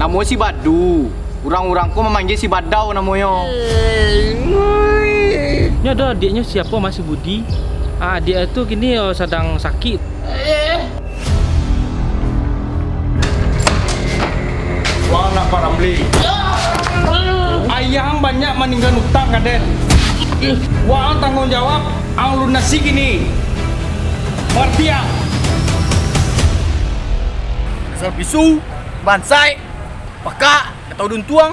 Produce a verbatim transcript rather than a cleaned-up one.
Namo si Badu. Urang-urang ko mamanggia si Badau namonyo. Nyo ado adiaknyo siapo, Mas Budi? Ah, adiak tu kini, oh, sadang sakik. Wang anak Pak Ramli. Ayah ang banyak maninggan utang ka den. Wang ang tangguang jawab, ang lunasi kini. Mangarti ang? Dasar bisu, bansaik, pakak, ka tau duntuang.